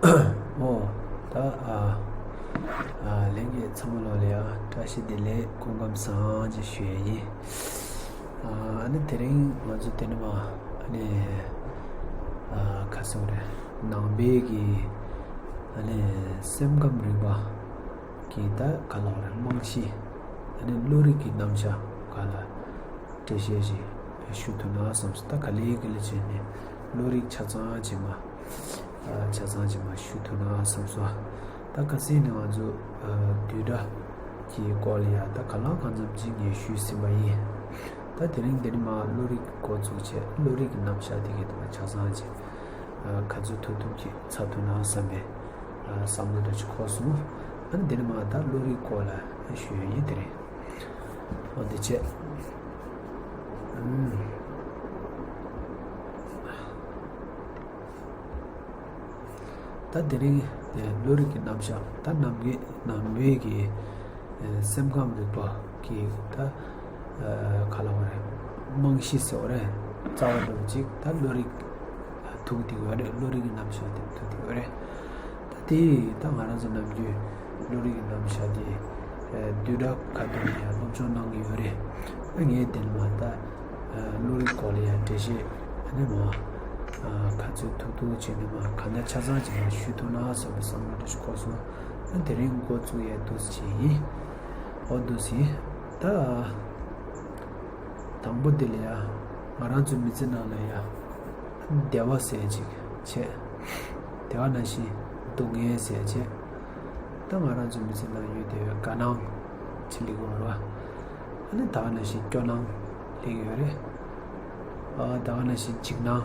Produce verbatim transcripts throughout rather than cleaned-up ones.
ཨོ། ད་ཨ་ཨ་ལྷན་རྒྱས་ཚང་མ་ལོ་ལ་ཡ་བཀྲ་ཤིས་བདེ་ལེགས། སྐུ་ཁམས་བཟང་ཅེས་ཞུ་ཡས་ཡིན། ཨ་ཨ་ནི་དེ་རིང་ང་ཚོ་དེ་ནི་མ་ཨ་ནི་ཨ་ཁ་སང་རེད། ནང་པའི་གི་ཨ་ནི་སེམས་ཁམས་རིག་པ་གི་ད་ག་ལ་བ་རེད། རྨང་གཞི་ཨ་ནི་བློ་རིག་གི་རྣམ་གཞག་ག་ལ་འགྲེལ་བཤད་ཞིག་ཞུ་ཐུབ་ན་བསམ་སོང་། ད་ག་ལེ་ག་ལེ་བྱས་ནས་བློ་རིག་ཆ་ཚང་ཅིག་མ་ཨ་ཆ་ཚང་ཅིག་མ་ཞུ་ཐུབ་ན་བསམ་སོང་། ད་ཁ་སང་ནས་ང་ཚོ་ཨ་བསྡུས་གྲྭ་གི་སྐོར་ལ་ཡ་ད་ག་ལ་གང་འཚམ་ཅིག་ངས་ཞུས་ཟིན་པ་ཡིན། ད་དེ་རིང་འདི་ནས་མ་བློ་རིག་འགོ་བཙུགས་བྱས། བློ་རིག་གི་རྣམ་གཞག་དེ་གའི་ཐོག་ཆ་ཚང་ཅིག་ཨ་ག་ཚོད་ཐུབ་ཐུབ་ཅིག་ཚར་ཐུབ་ན་བསམ་པའི་ཨ་བསམ་བློ་འདྲ་ཅིག་འཁོར་སོང་། ཨ་ནི་འདི་ནས་མ་ད་བློ་རིག་སྐོར་ལ་ཞུ་ཡས་ཡིན། དེ་རིང་ཨོ་འདི་བྱས། ཨུམ། ད་དེ་རིང་བློ་རིག་གི་རྣམ་གཞག་ད་ནམ་གྱི་ནམ་བོད་ཀྱི་སེམས་ཁམས་རིག་པ་གི་ད་ག་ལ་བ་རེད། རྨང་གཞི་ཟེར་བ་རེད། རྩ་བ་འགྲོ་གཅིག་ད་བློ་རིག་ཐུག་དེ་ཡོད་རེད། བློ་རིག་གི་རྣམ་གཞག་དེ་ཐུག་དེ་ཡོད་རེད། ད་དེ་ད་ང་རང་ཚོ་ནམ་རྒྱུན་བློ་རིག་གི་རྣམ་གཞག་དེ་བསྡུས་གྲྭ་ཁ་ཐོག་ནས་ཡང་སློབ་སྦྱོང་གནང་གི་ཡོད་རེད། ཨ་ངས་དེ་ནས་མ་ད་བློ་རིག་སྐོར་ལ་ཡང་འགྲེལ་བཤད་ཨ་ནི་མ་ག་ཚོད་ཐུབ་ཐུབ་བྱས་ནས་མ་གང་ལྟར་ཆ་ཚང་ཅིག་ལ་ཞུ་ཐུབ་ན་བསམ་པའི་བསམ་བློ་འདྲ་ཞིག་འཁོར་སོང་། ཨ་དེ་རིང་འགོ་བཙུགས་ཡས་འདུག་སེ་བྱས་ཡིན། ཨོ་འདུག་སེ་ཡིན། ད་དང་པོ་དེ་ལ་ཡ་ང་རང་ཚོའི་མི་ཚེ་ནང་ལ་ཡ་བདེ་བ་ཟེར་ཅིག་བྱས། དེ་ག་ནང་བཞིན་སྡུག་བསྔལ་ཟེར་བྱས། ད་ང་རང་ཚོའི་མི་ཚེ་ནང་ཡོད་བདེ་བའི་དགའ་སྣང་ཅིག་སླེབས་ཡོད་རེད་བ། ཨ་ནི་ད་ག་ནང་བཞིན་སྐྱོ་སྣང་སླེབས་ཡོད་རེད། ཨ་ད་ག་ནང་བཞིན་འཇིགས་སྣང་།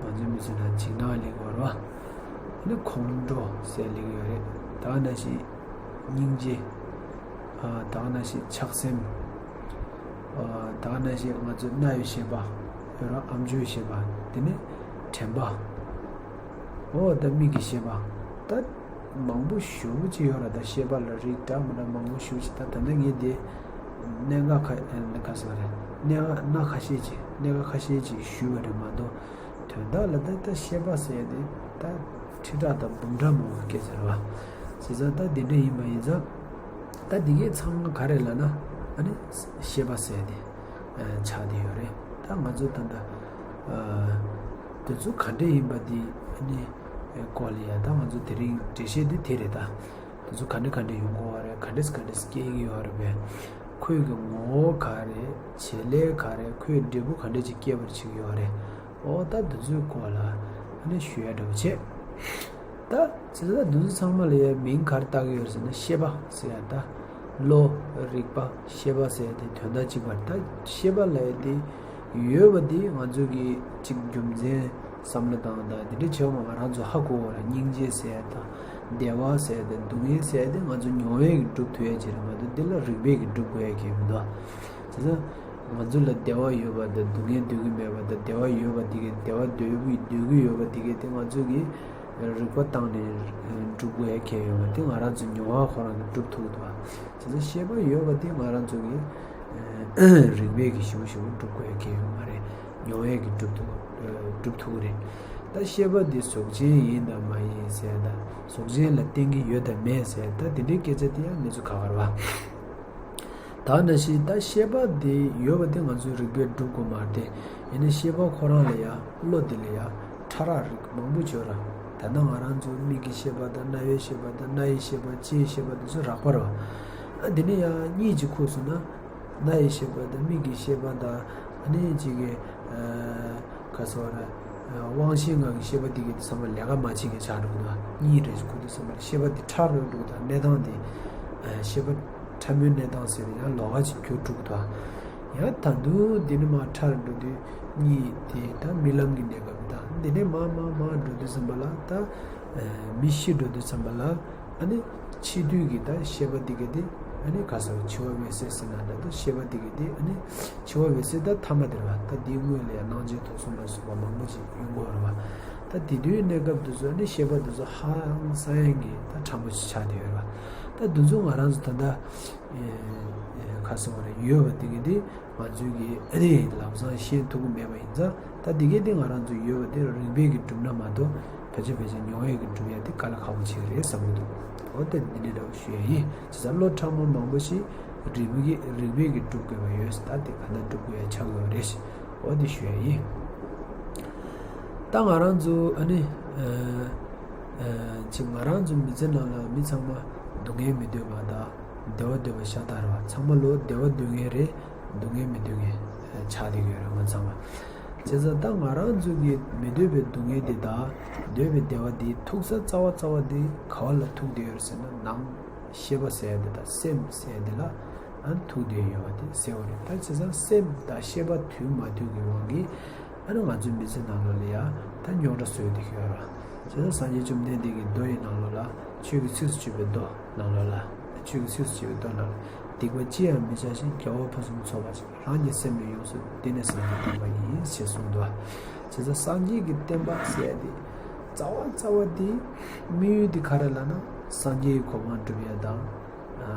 ང་ཚོའི་མི་ཚེ་ནང་འཇིགས་སྣང་སླེབས་ཡོད་རེད་བ། ཨ་ནི་ཁོང་ཁྲོ་ཟེར་སླེབས་ཡོད་རེད། ད་ག་ནང་བཞིན་སྙིང་རྗེ། ཨ་ད་ག་ནང་བཞིན་ཆགས་སེམས། ཨ་ད་ག་ནང་བཞིན་ང་ཚོའི་རྣ་བའི་ཤེས་པ་ཡོད་ར། ཨམ་ཅོག་གི་ཤེས་པ། དེ་ནས་དྲན་པ། ཨོ་ད་མིག་གི་ཤེས་པ། ད་མང་པོ་ཞེ་པོ་ཅིག་ཡོད་ར། ད་ཤེས་པ་ལ་རིགས་འདྲ་མི་འདྲ་མང་པོ་ཞེ་པོ་ཅིག་ད་ད་ལྟ་ངས་དེ་གནད་འགག་ཁ་ཁ་ས་རེད། གནད་འགག་སྣ་ཁ་ཤས་ཅིག་གནད་འགག་ཁ་ཤས་ཅིག་ཞུས་པ་རེད་མ་གཏོགས། དོན་དག་ལ་ད་ལྟ་ཤེས་པ་ཟེར་ཡ་དེ་ད་ཁྲི་ཕྲག་དང་འབུམ་ཕྲག་མང་བོ་སྐད་ཆ་རེད་བ། བྱས་ཙང་ད་འདི་འདྲ་ཡིན་པ་ཡིན་ཙང་། ད་འདི་གའི་ཚང་མ་ག་རེ་ལབ་ན་ཨ་ནི་ཤེས་པ་ཟེར་ཡ་དེ་ཆགས་བསྡད་ཡོད་རེད། ད་ང་ཚོ་ད་ལྟ་དེ་ཚོ་ག་འདྲ་ཡིན་པ་འདི་ཨ་ནི་སྐོར་ལ་ཡ་ད་ང་ཚོ་དེ་རིང་འགྲེལ་བཤད་འདི་དེ་རེད་ད། དེ་ཚོ་ག་འདྲ་ག་འདྲ་ཡོང་གི་ཡོད་རེད། ག་འདྲས་ག་འདྲས་སྐྱེ་གི་ཡོད་རེད་པས། ཁོའི་གི་ངོ་བོ་ག་རེད། བྱེད་ལས་ག་རེད། ཁོའི་འབྲས་བུ་ག་འདྲས་ཅིག་སྐྱེ་བར་བྱེད་ཀྱི་ཡོད་རེད། ཨོ་ད་འདི་ཚོའི་སྐོར་ལ་ཨ་ནི་ཞུ་ཡ་འདྲ་བོ་བྱས། ད་བྱས་ཙང་འདི་ཚོ་ཚང་མ་ལ་ཡ་མིང་ག་རེ་བཏགས་ཀྱི་ཡོད་རེད་ཟེར་ན་ཤེས་པ་ཟེར་ཡ། ད་བློ་རིག་པ་ཤེས་པ་ཟེར་ཡ་དེ་དོན་དག་གཅིག་པ་རེད། ད་ཤེས་པ་ལབ་ཡ་དེ་ཡོད་པ་དེ་ང་ཚོ་གི་གཅིག་རྒྱུ་མཚན་བསམ་བློ་བཏང་དང་དེ་འདྲ་བྱེད་པ་ང་རང་ཚོ་ཧ་གོ་བ་ར། སྙིང་རྗེ་ཟེར་ཡ་དང་བདེ་བ་ཟེར་ཡ་དང་སྡུག་བསྔལ་ཟེར་ཡ་དེ་ང་ཚོ་མྱོང་བས་ཀྱིས་སྒྲུབ་ཐུབ་ཡ་ཅིག་རེད་མ་གཏོགས་འདི་ལ་རིག་པས་ཀྱིས་སྒྲུབ་དགོས་ཡ་གང་ཡང་མི་འདུག་བྱས་ཙང་ང་ཚོ་ལ་བདེ་བ་ཡོད་པ་དང་སྡུག་བསྔལ་འདོད་ཀྱི་མེད་པ་དང་བདེ་བ་ཡོད་པ་དེ་གས་བདེ་བ་འདོད་ཀྱི་འདོད་ཀྱི་ཡོད་པ་དེ་གས་དེ་ང་ཚོ་གིས་རིག་པ་བཏང་ནས་སྒྲུབ་དགོས་ཡ་གང་ཡང་ཡོད་མ་རེད། དེ་ང་རང་ཚོ་མྱོང་བ་ཁོ་རང་གིས་སྒྲུབ་ཐུབ་ཀྱི་འདུག་བ། བྱས་ཙང་ཤེས་པ་ཡོད་པ་དེ་ང་རང་ཚོ་གིས་རིག་པས་ཀྱིས་ཞིབ་ཞིབ་སྒྲུབ་དགོས་ཡ་གང་ཡང་ཡོད་མ་རེད། མྱོང་བས་ཀྱིས་སྒྲུབ་ཐུབ་སྒྲུབ་ཐུབ་ཀྱི་རེད། ད་ཤེས་པ་འདི་གཟུགས་ཅན་ཡིན་དང་མ་ཡིན་ཟེར་ད་གཟུགས་ཅན་ལ་བརྟེན་གྱི་ཡོད་དང་མེད་ཟེར་ད་དེ་འདྲའི་སྐད་ཆ་དེ་ཡང་གནས་ཚུལ་ཁག་ཁག་རེད་བ། ད་ནང་བཞིན་ད་ཤེས་པ་འདི་ཡོད་པ་དེ་ང་ཚོའི་རིག་པས་སྒྲུབ་དགོས་མ་རེད་དེ། ཡིན་ན་ཤེས་པ་ཁོ་རང་ལ་ཡང་བློ་འདི་ལ་ཡང་ཕྲ་རགས་རིགས་མང་པོ་ཡོད་ར། ད་ནང་ང་རང་ཚོ་མིག་གི་ཤེས་པ་དང་རྣ་བའི་ཤེས་པ་དང་སྣ་ཡི་ཤེས་པ་ལྕེའི་ཤེས་པ་འདི་ཚོ་རགས་པ་རེད་བ། ཨ་འདི་ནས་ཡང་གཉིས་ཀྱི་ཁུངས་སུ་ན། རྣ་ཡི་ཤེས་པ་དང་མིག་གི་ཤེས་པ་དང་ཨ་ནི་གཅིག་གི་ཁ་སོ་ར་དབང་ཤེས་ལྔ་གི་ཤེས་པ་འདི་གི་ཚང་མ་ལས་ཀ་མ་བྱེད་མཁན་ཆགས་འགྲོ་གི་འདུག་གཉིས་རེ་ཞིག་ཁུ་འདུག་ཚང་མ་ཤེས་པ་འདི་ཕྲ་རུ་འགྲོ་གི་འདུག་གནས་སྟངས་འདི་ཤེས་པ་ཕྲ་མོའི་གནས་སྟངས་ཟེར་ནས་ཡང་ལོགས་ཀ་ཅིག་གྱུར་འགྲོ་གི་འདུག་ཡང་ད་དུང་འདི་ནི་མ་ཕྲ་རུ་འགྲོ་དུས་གཉིས་དེ་ད་རྨི་ལམ་གྱི་གནས་སྐབས་དང་འདི་ནས་མ་མ་མ་འགྲོ་དུས་ཙམ་པ་ལ་ད། མི་ཤི་འགྲོ་དུས་ཙམ་པ་ལ་ཨ་ནི་འཆི་དུས་ཀྱི་ད་ཤེས་པ་འདི་ག་དེ་ཨ་ནི་ག་ས་འཆི་བ་འོད་གསལ་ཟེར་ན་འདྲ། ད་ཤེས་པ་འདི་ག་དེ་ཨ་ནི་འཆི་བ་འོད་གསལ་ད་ཐ་མ་དེ་རེད་བ། ད་འདིའི་སྔོན་ལ་ཡང་སྣང་མཆེད་དོགས་གཟུགས་ལ་སོགས་པ་མང་པོ་ཅིག་ཡོང་གི་ཡོད་རེད་བ། ད་དེ་དུས་གནས་སྐབས་དེ་ཚོ་ཨ་ནི་ཤེས་པ་དེ་ཚོ་ཧ་ཅང་ས་ཡན་གྱི་ད་ཕྲ་མོ་ཅིག་ཆགས་བསྡད་ཡོད་རེད་བ། ད་དེ་ཚོ་ང་རང་ཚོ་ད་ལྟ་ཁ་སོང་བ་རེད་ཡོད་པ་འདི་ག་དེ། ང་ཚོའི་གི་ཨ་ནི་ལམ་སང་ཤེས་ཐུབ་ཀྱི་མེད་པ་ཡིན་ཙང་ད་འདི་གའི་དེ་ང་རང་ཚོ་ཡོད་པ་དེ་རིག་པས་ཀྱིས་བསྒྲུབས་ན་མ་གཏོགས་ ཕལ་ཆེར་ཕལ་ཆེར་མྱོང་ཡས་ཀྱི་སྒྲུབ་ཡས་དེ་དཀའ་ལས་ཁག་པོ་ཅིག་རེད་བསམ་གྱི་འདུག་འོ་དེ་འདི་འདྲའི་འདྲ་བོ་ཞུ་ཡས་ཡིན། བྱས་ཙང་བློ་ཕྲ་མོ་མང་པོ་ཞིག་རིག་པའི་རིག་པའི་གིས་སྒྲུབ་དགོས་པ་ཡོད། ད་དེ་ག་འདྲ་སྒྲུབ་དགོས་ཡ་ཆགས་ཡོད་རེད། འོ་དེ་ཞུ་ཡས་ཡིན། ད་ང་རང་ཚོ་ཨ་ནི་ཅིག་ང་རང་ཚོ་མི་ཚེ་ནང་ལ་མི་ཚང་མ་སྡུག་བསྔལ་མི་འདོད་པ་དང་བདེ་བ་འདོད་པ་ཤ་སྟག་རེད་བ། ཚང་མ་ལོ་བདེ་བ་འདོད་མཁན་རེད། སྡུག་བསྔལ་མི་འདོད་མཁན་ཆགས་བསྡད་ཀྱི་ཡོད་རེད་ང་ཚང་མ། བྱས་ཙང་ད་ང་རང་ཚོ་གིས་མི་འདོད་པའི་སྡུག་བསྔལ་དེ་དང་འདོད་པའི་བདེ་བ་དེ་ཐུག་ས་རྩ་བ་རྩ་བ་དེ་ག་བ་ལ་ཐུག་བསྡད་ཡོད་རེད་ཟེར་ན། ནང་ཤེས་པ་ཟེར་ཡ་དེ་དང་སེམས་ཟེར་ཡ་དེ་ལ་ཨ་ཐུག་བསྡད་ཡོད་པ་དེ་གསལ་བོ་རེད། ད་བྱས་ཙང་སེམས་དང་ཤེས་པ་མཐུན་མ་མཐུན་གྱི་དབང་གིས་ཨ་ནི་ང་ཚོའི་མི་ཚེ་ནང་ལོགས་ལ་ཡ་ད་རྙོག་དྲ་བཟོས་བསྡད་ཀྱི་ཡོད་རེད། བྱས་ཙང་སངས་རྒྱས་བཅོམ་ལྡན་འདས་ཀྱི་མདོ་ཡི་ནང་ལོགས་ལ་ཆོས་ཀྱི་ཚིགས་སུ་བཅད་པའི་མདོ་ནང་ལོགས་ལ་ཆོས་ཀྱི་ཚིགས་སུ་བཅད་པའི་མདོ་ནང་ལ་སྡིག་པ་ཅི་ཡང་མི་བྱ་ཞིང་། དགེ་བ་ཕུན་སུམ་ཚོགས་པར་བྱ། རང་གི་སེམས་ནི་ཡོངས་སུ་འདི་ནི་སངས་རྒྱས་བསྟན་པ་ཡིན། ཞེས་གསུངས་འདུག་བྱས་ཙང་སངས་རྒྱས་ཀྱི་བསྟན་པ་ཟེར་ཡ་དེ་རྩ་བ་རྩ་བ་དེ་དམིགས་ཡུལ་དེ་ག་རེ་ལབ་ན་སངས་རྒྱས་ཀྱི་གོ་འཕང་སྒྲུབ་ཡ་དང་།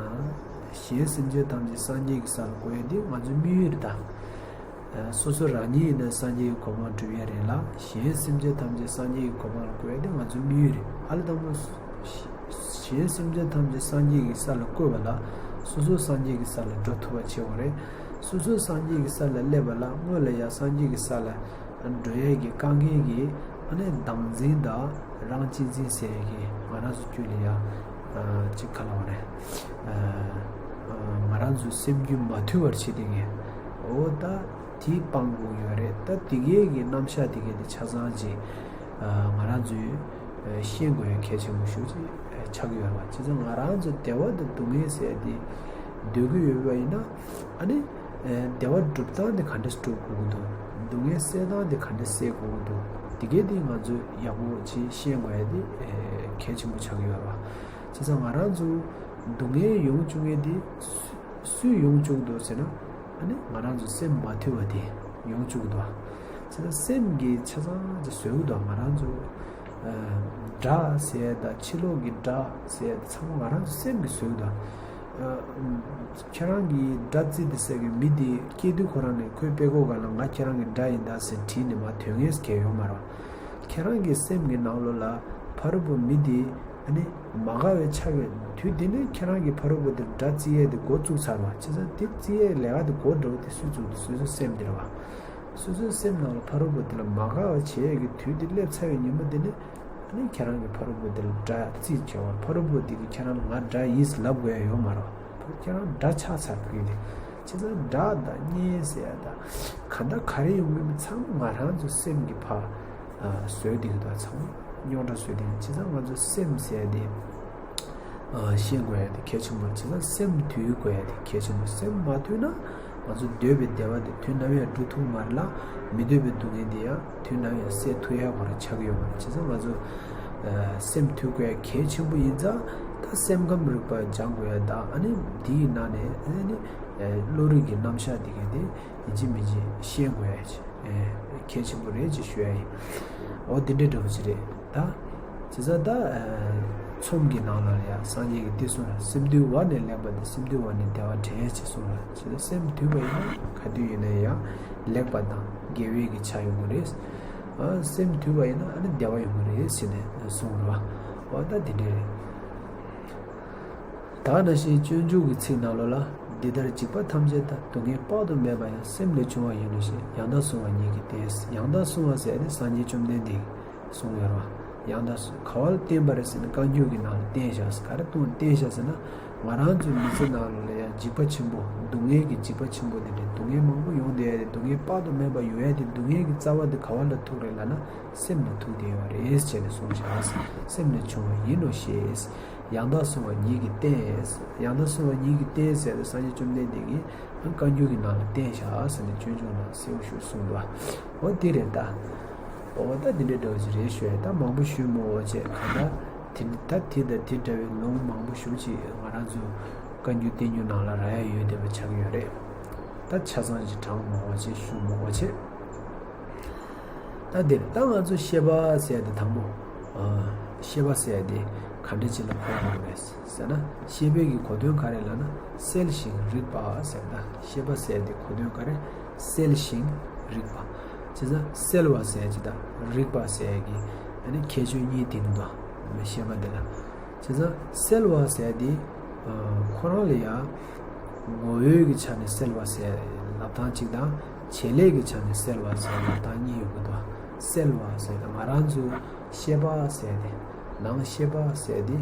གཞན་སེམས་ཅན་ཐམས་ཅད་སངས་རྒྱས་ཀྱི་ས་ལ་བཀོད་ཡ་དེ་ང་ཚོའི་དམིགས་ཡུལ་རེད་ད། སོ་སོ་རང་ཉིད་ཡིན་ན་སངས་རྒྱས་ཀྱི་གོ་འཕང་སྒྲུབ་ཡ་རེད་ལ། གཞན་སེམས་ཅན་ཐམས་ཅད་སངས་རྒྱས་ཀྱི་གོ་འཕང་ལ་བཀོད་ཡ་དེ་ང་ཚོའི་དམིགས་ཡུལ་རེད། ཨ་ལ་དང་པོ། གཞན་སེམས་ཅན་ཐམས་ཅད་སངས་རྒྱས་ཀྱི་ས་ལ་བཀོད་པ་ལ་སོ་སོ་སངས་རྒྱས་ཀྱི་ས་ལ་འགྲོ་ཐུབ་པ་བྱེད་དགོས་རེད། སོ་སོ་སངས་རྒྱས་ཀྱི་ས་ལ་སླེབས་པ་ལ་སྔོན་ལ་ཡ་སངས་རྒྱས་ཀྱི་ས་ལ་འགྲོ་ཡས་ཀྱི་དཀའ་ངལ་གྱི་ཨ་ནི་བདག་འཛིན་དང་རང་གཅེས་འཛིན་ཟེར་ཡས་ཀྱི་ང་རང་ཚོ་རྒྱུད་ལ་ཡ་ཅིག་ག་ལབ་དགོས་རེད། ང་རང་ཚོའི་སེམས་རྒྱུད་མ་དུལ་བར་བྱེད་བསྡད་མཁན་འོ་ད་དེ་སྤང་དགོས་ཡོད་རེད། ད་དེ་གའི་གི་རྣམ་གཞག་དེ་གའི་དེ་ཆ་ཚང་ཅིག་ང་རང་ཚོས་ཤེས་དགོས་ཡ་གལ་ཆེན་པོ་ཞེ་པོ་ཅིག་ཆགས་ཀྱི་ཡོད་རེད་བ། བྱས་ཙང་ང་རང་ཚོ་བདེ་བ་དང་སྡུག་བསྔལ་ཟེར་ཡ་དེ་འདོད་ཀྱི་ཡོད་པ་ཡིན་ན་ཨ་ནི། བདེ་བ་སྒྲུབ་སྟངས་དེ་ག་འདྲ་སྒྲུབ་དགོས་ཀྱི་འདུག་སྡུག་བསྔལ་སེལ་སྟངས་དེ་ག་འདྲ་སེལ་དགོས་ཀྱི་འདུག་དེ་གའི་དེ་ང་ཚོས་ཡག་པོ་ཅིག་ཤེས་དགོས་ཡ་དེ་གལ་ཆེན་པོ་ཆགས་ཀྱི་ཡོད་རེད་བ། བྱས་ཙང་ང་རང་ཚོ་སྡུག་བསྔལ་ཡོང་བཅུག་མཁན་དེ་སུས་ཡོང་བཅུག་འདུག་ཟེར་ན། ཨ་ནི་ང་རང་ཚོ་སེམས་མ་དུལ་བ་དེ་ཡོང་བཅུག་འདུག་བྱས་ཙང་སེམས་ཀྱི་ཆ་ཚང་ཅིག་བཟོས་འདུག་ང་རང་ཚོ་དགྲ་ཟེར་ཡ་དང་ཕྱི་ལོགས་ཀྱི་དགྲ་ཟེར་ཡ་དེ་ཚང་མ་ང་རང་ཚོ་སེམས་ཀྱིས་བཟོས་འདུག་ཁྱེད་རང་གི་དགྲ་རྩི་དེ་ཟེར་གི་མི་དེ་སྐྱེས་དུས་ཁོ་རང་ནས་ཁོའི་དཔྲལ་ཀོ་སྒང་ལ་ང་ཁྱེད་རང་གི་དགྲ་ཡིན་ད་ཟེར་བྲིས་ནས་མར་དོན་ངེས་གལ་ཡོད་མ་རེད། ཁྱེད་རང་གི་སེམས་ཀྱི་ནང་ལོགས་ལ་ཕ་རོལ་པོ་མི་དེ་ཨ་ནི་མ་དགའ་བའི་ཆ་ཡོད་དུས་དེ་ནས་ཁྱེད་རང་གི་ཕ་རོལ་པོ་དེར་དགྲ་རྩི་ཡས་དེ་འགོ་བཙུགས་ཚར་བ། བྱས་ཙང་དེ་རྩི་ཡས་ལས་ཀ་དེ་འགོ་འགྲོ་དེ་སུས་བཙུགས་དེ་སོ་སོའི་སེམས་དེ་རེད་བ། སོ་སོའི་སེམས་ནང་ལ་ཕ་རོལ་པོ་དེ་ལ་མ་དགའ་བ་བྱེད་ཡས་ཀྱི་དུས་དེ་སླེབས་ཚར་བའི་ཉིན་མོ་དེ་ནས། ཨ་ནི་ཁྱེད་རང་གི་ཕ་རོལ་པོ་དེ་ལ་དགྲ་རྩིས་བྱས་པ་ཕ་རོལ་པོ་དེ་གིས་ཁྱེད་རང་ལ་ང་དགྲ་ཡིན་ཟེར་ལབ་དགོས་ཡ་ཡོད་མ་རེད། ཁྱེད་རང་དགྲ་ཆགས་ཚར་གི་རེད། བྱས་ཙང་དགྲ་དང་གཉེན་ཟེར་ཡ་དང་གང་ལྟར་ག་རེ་ཡོང་གི་མིན་ཚང་མ་ང་རང་ཚོ་སེམས་ཀྱི་ཕར་བཟོས་བསྡད་ཀྱི་འདུག་ཚང་མ་རྙོག་དྲ་བཟོས་བསྡད་ཀྱི། བྱས་ཙང་ང་ཚོ་སེམས་ཟེར་ཡ་དེ་ཤེས་དགོས་ཡ་དེ་གལ་ཆེན་པོ་རེད། བྱས་ཙང་སེམས་དུལ་དགོས་ཡ་དེ་གལ་ཆེན་པོ། སེམས་མ་དུལ་ན། ང་ཚོ་འདོད་པའི་བདེ་བ་དེ་དུས་ནམ་ཡང་འགྲུབ་ཐུབ་མ་རེད་ལ། མི་འདོད་པའི་སྡུག་བསྔལ་དེ་ཡང་དུས་ནམ་ཡང་སེལ་ཐུབ་ཡག་ག་རེ་ཆགས་ཀྱི་ཡོད་མ་རེད། བྱས་ཙང་ང་ཚོ་སེམས་དུལ་དགོས་ཡ་གལ་ཆེན་པོ་ཡིན་ཙང་ད་སེམས་ཁམས་རིག་པ་སྦྱང་དགོས་ཡ་དང་ཨ་ནི་དེའི་ནང་ནས་ཨ་ནི་བློ་རིག་གི་རྣམ་གཞག་དེ་ག་དེ་ཡིན་གཅིག་མིན་གཅིག་ཤེས་དགོས་ཡ་གལ་ཆེན་པོ་རེད་ཅེས་ཞུ་ཡ་ཡིན། འོ་དེ་འདྲའི་འདྲ་བོ་ཅིག་རེད་ད། བྱས་ཙང་ད། ཚོམས་ཀྱི་ནང་ལ་ཡང་སངས་རྒྱས་ཀྱིས་འདི་གསུངས་ལ། སེམས་དུལ་བ་ནི་ལེགས་པ་སྟེ། སེམས་དུལ་བ་ནི་བདེ་བ་བྲལ་ཞེས་གསུངས་ལ། བྱས་ཙང་སེམས་དུལ་བ་ཡིན་ན་ག་དུས་ཡིན་ན་ཡང་ལེགས་པ་དང་དགེ་བའི་གི་ཆ་ཡོང་གི་རེད། ཨ་སེམས་དུལ་བ་ཡིན་ན་ཨ་ནི་བདེ་བ་ཡོང་གི་རེད་ཟེར་ནས་གསུངས་རེད་བ། འོ་ད་འདི་འདྲ་རེད། ད་ནང་བཞིན་སྤྱོད་འཇུག་གི་ཚིག་ནང་ལོགས་ལ། འདི་ལྟར་འཇིགས་པ་ཐམས་ཅད་དང་། སྡུག་བསྔལ་དཔག་ཏུ་མེད་པ་ཡང་། སེམས་ལས་བྱུང་བ་ཡིན་ནོ་ཞེས། ཡང་དག་བསྲུང་བ་ཉིད་ཀྱིས་བསྟན། ཡང་དག་བསྲུང་བ་ཟེར་ནི་སངས་རྒྱས་བཅོམ་ལྡན་འདས་གསུངས་ཡོད་རེད། ཡང་དག་ག་བ་ལ་བསྟན་པ་རེད་ཟེར་ན་བཀའ་འགྱུར་གྱི་ནང་ལ་བསྟན་བཞག་ག་རེ་བསྟན་བཞག་ཟེར་ན། ང་རང་ཚོའི་མི་ཚེ་ནང་ལོགས་ལ་ཡང་འཇིགས་པ་ཆེན་པོ་སྡུག་བསྔལ་གྱི་འཇིགས་པ་ཆེན་པོ་དེ་འདྲའི་སྡུག་བསྔལ་མང་པོ་ཡོང་བསྡད་ཡ་དེ་སྡུག་བསྔལ་དཔག་ཏུ་མེད་པ་ཡོང་ཡ་དེ་སྡུག་བསྔལ་གྱི་རྩ་བ་དེ་ག་བ་ལ་ཐུག་རེད་ལབ་ན་སེམས་ལ་ཐུག་བསྡད་ཡོད་རེད་ཟེར་ནས་གསུངས་བཞག་སེམས་ལས་བྱུང་བ་ཡིན་ནོ་ཞེས། ཡང་དག་བསྲུང་བ་ཉིད་ཀྱིས་བསྟན། ཡང་དག་བསྲུང་བ་ཉིད་ཀྱིས་བསྟན་ཟེར་ཏེ་སངས་རྒྱས་བཅོམ་ལྡན་འདས་ཀྱིས་བཀའ་འགྱུར་གྱི་ནང་ལ་བསྟན་བཞག་ཟེར་ནས་སྤྱོད་འཇུག་ནང་གསལ་པོ་ཞིག་གསུངས་འདུག་འོ་དེ་རེད་ད། འོ་ད་འདི་འདྲའི་འདྲ་བོ་ཞིག་རེད་ཞུ་ཡ། ད་མང་པོ་ཞུས་མ་དགོས་པ་བྱས་གང་ལྟར་དེ་ད་དེ་དང་དེ་འདྲ་བའི་ལུང་མང་པོ་ཞེ་པོ་ཅིག་ང་རང་ཚོ་བཀའ་འགྱུར་བསྟན་འགྱུར་ནང་ལ་རག་ཡ་ཡོད་བསྡད་པ་ཆགས་ཀྱི་ཡོད་རེད། ད་ཆ་ཚང་ཞིག་དྲངས་མ་དགོས་པ་བྱས་ཞུ་མ་དགོས་པ་བྱས། ད་འདིར་ད་ང་ཚོ་ཤེས་པ་ཟེར་ཡ་དེ་དང་པོ། ཨ་ཤེས་པ་ཟེར་ཡ་དེ་ག་འདྲ་ཅིག་ལ་གོ་དགོས་རེད་ཟེར་ན། ཤེས་པའི་གི་གོ་དོན་ག་རེ་ལབ་ན་གསལ་ཞིང་རིག་པ་ཟེར། ད་ཤེས་པ་ཟེར་ཡ་དེ་གོ་དོན་ག་རེ། གསལ་ཞིང་རིག་པ། བྱས་ཙང་གསལ་བ་ཟེར་ཡ་ཅིག་དང་རིག་པ་ཟེར་ཡ་གི་ ཨ་ནི་ཁྱད་ཆོས་གཉིས་ལྡན་གྱི་འདུག་ཤེས་པ་འདི་ལ། བྱས་ཙང་སེལ་བ་ཟེར་དེ་ཁོ་རང་ལ་ཡང་ངོ་བོའི་གི་ཆ་ནས་སེལ་བ་ཟེར་ལབ་སྟངས་གཅིག་དང་། བྱེད་ལས་ཀྱི་ཆ་ནས་སེལ་བ་ཟེར་ལབ་སྟངས་གཉིས་ཡོད་གི་འདུག་སེལ་བ་ཟེར་དེ་ང་རང་ཚོའི་ཤེས་པ་ཟེར་དེ། ནང་ཤེས་པ་ཟེར་དེ།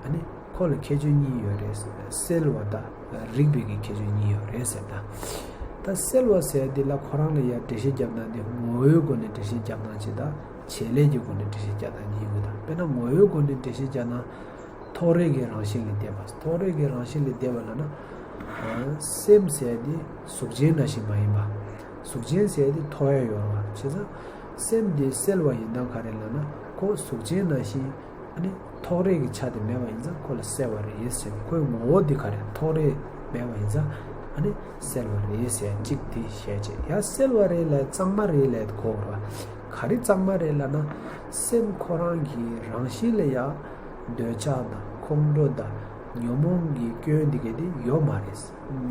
ཨ་ནི་ཁོ་ལ་ཁྱད་ཆོས་གཉིས་ཡོད་རེད། སེལ་བ་དང་རིག་པའི་གི་ཁྱད་ཆོས་གཉིས་ཡོད་རེད་ཟེར་ད། ད་སེལ་བ་ཟེར་དེ་ལ་ཁོ་རང་ལ་ཡང་འགྲེལ་བཤད་རྒྱབ་སྟངས་དེ་ངོ་བོའི་སྒོ་ནས་འགྲེལ་བཤད་རྒྱབ་སྟངས་གཅིག་དང་། བྱེད་ལས་ཀྱི་སྒོ་ནས་འགྲེལ་བཤད་རྒྱབ་སྟངས་གཉིས་ཡོད་ད། དཔེར་ན་ངོ་བོའི་སྒོ་ནས་འགྲེལ་བཤད་རྒྱབ་ན། ཐོགས་རེག་གི་རང་བཞིན་ལས་འདས་པ། ཐོགས་རེག་གི་རང་བཞིན་ལས་འདས་པ་ལབ་ན། ཨ། སེམས་ཟེར་དེ་གཟུགས་ཅན་ནང་བཞིན་མ་ཡིན་པ། གཟུགས་ཅན་ཟེར་དེ་ཐོགས་ཡ་ཡོད་རེད་བ། བྱས་ཙང་སེམས་དེ་སེལ་བ་ཡིན་སྟངས་ག་རེ་ལབ་ན། ཁོ་གཟུགས་ཅན་ནང་བཞིན། ཨ་ནི་ཐོགས་རེག་གི་ཆ་དེ་མེད་པ་ཡིན་ཙང་ཁོ་ལ་སེལ་བ་རེད་ཟེར། ཁོའི་ངོ་བོ་དེ་ག་རེ། ཐོགས་རེག་མེད་པ་ཡིན་ཙང་ཨ་ནི་སེལ་བ་རེད་ཟེར། གཅིག་དེ་བཤད་བྱས། ཡང་སེལ་བ་རེད་ལབ་གཙང་མ་རེད་ལབ་གོ་བ་རེད་བ། ག་རེ་གཙང་མ་རེད་ལབ་ན། སེམས་ཁོ་རང་གི་རང་བཞིན་ལ་ཡང་འདོད་ཆགས་དང་ཁོང་ཁྲོ་དང་ཉོན་མོངས་ཀྱི་སྐྱོན་འདི་ག་དེ་ཡོད་མ་རེད།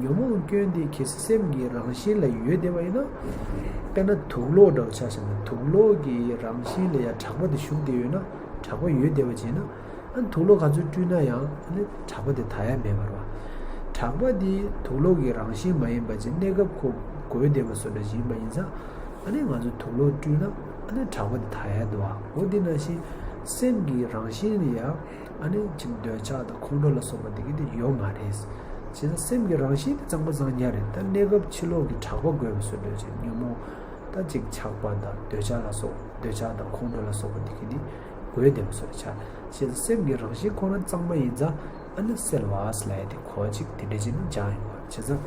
ཉོན་མོངས་སྐྱོན་དེ་གལ་སྲིད་སེམས་ཀྱི་རང་བཞིན་ལ་ཡོད་བསྡད་པ་ཡིན་ན། དཔེར་ན་དུག་ལོག་འདྲ་བོ་ཆ་བཞག་ན། དུག་ལོག་གི་རང་བཞིན་ལ་ཡང་གྲགས་པ་དེ་ཞུགས་བསྡད་ཡོད་ན། གྲགས་པ་ཡོད་བསྡད་པ་བྱས་ན། ཨ་ནི་དུག་ལོག་ག་ཚོད་བཀྲུས་ན་ཡང་ཨ་ནི་གྲགས་པ་དེ་དག་ཡ་མེད་པ་རེད་བ། གྲགས་པ་དེ་དུག་ལོག་གི་རང་བཞིན་མ་ཡིན་པ་ཅིག་གནས་སྐབས་ཁོ་དགོས་བསྡད་པ་བཟོ་འདྲ་ཞིག་ཡིན་པ་ཡིན་ཙང་། ཨ་ནི་ང་ཚོ་དུག་ལོག་བཀྲུས་ན་ཨ་ནི་གྲགས་པ་དེ་དག་ཡ་འདུག་བ། འོ་དེ་ནང་བཞིན་སེམས་ཀྱི་རང་བཞིན་ལ་ཡང་། ཨ་ནི་ཅིག་འདོད་ཆགས་དང་ཁོང་ཁྲོ་ལ་སོགས་པ་འདི་གི་དེ་ཡོད་མ་རེད། བྱས་ཙང་སེམས་ཀྱི་རང་བཞིན་དེ་གཙང་མ་གཙང་རྐྱང་རེད། ད་གནས་སྐབས་ཕྱི་ལོགས་ཀྱི་གྲགས་པ་དགོས་པ་བཟོ་འདྲ་ཅིག་ཉོན་མོངས། ད་ཅིག་ཆགས་པ་དང་འདོད་ཆགས་ལ་སོགས། འདོད་ཆགས་དང་ཁོང་ཁྲོ་ལ་སོགས་པ་འདི་གི་དེ་དགོས་བསྡད་པ་བཟོ་འདྲ་ཆགས། བྱས་ཙང་སེམས་ཀྱི་རང་བཞིན་ཁོ་རང་གཙང་མ་ཡིན་ཙང་ཨ་ནི་སེལ་བ་ཟེར་ལབ་ཡ་དེ་གོ་བ་ཅིག་དེ་འདྲ་ཅིག་ནི་སྦྱངས་ཡོང་བ། བྱས་ཙང་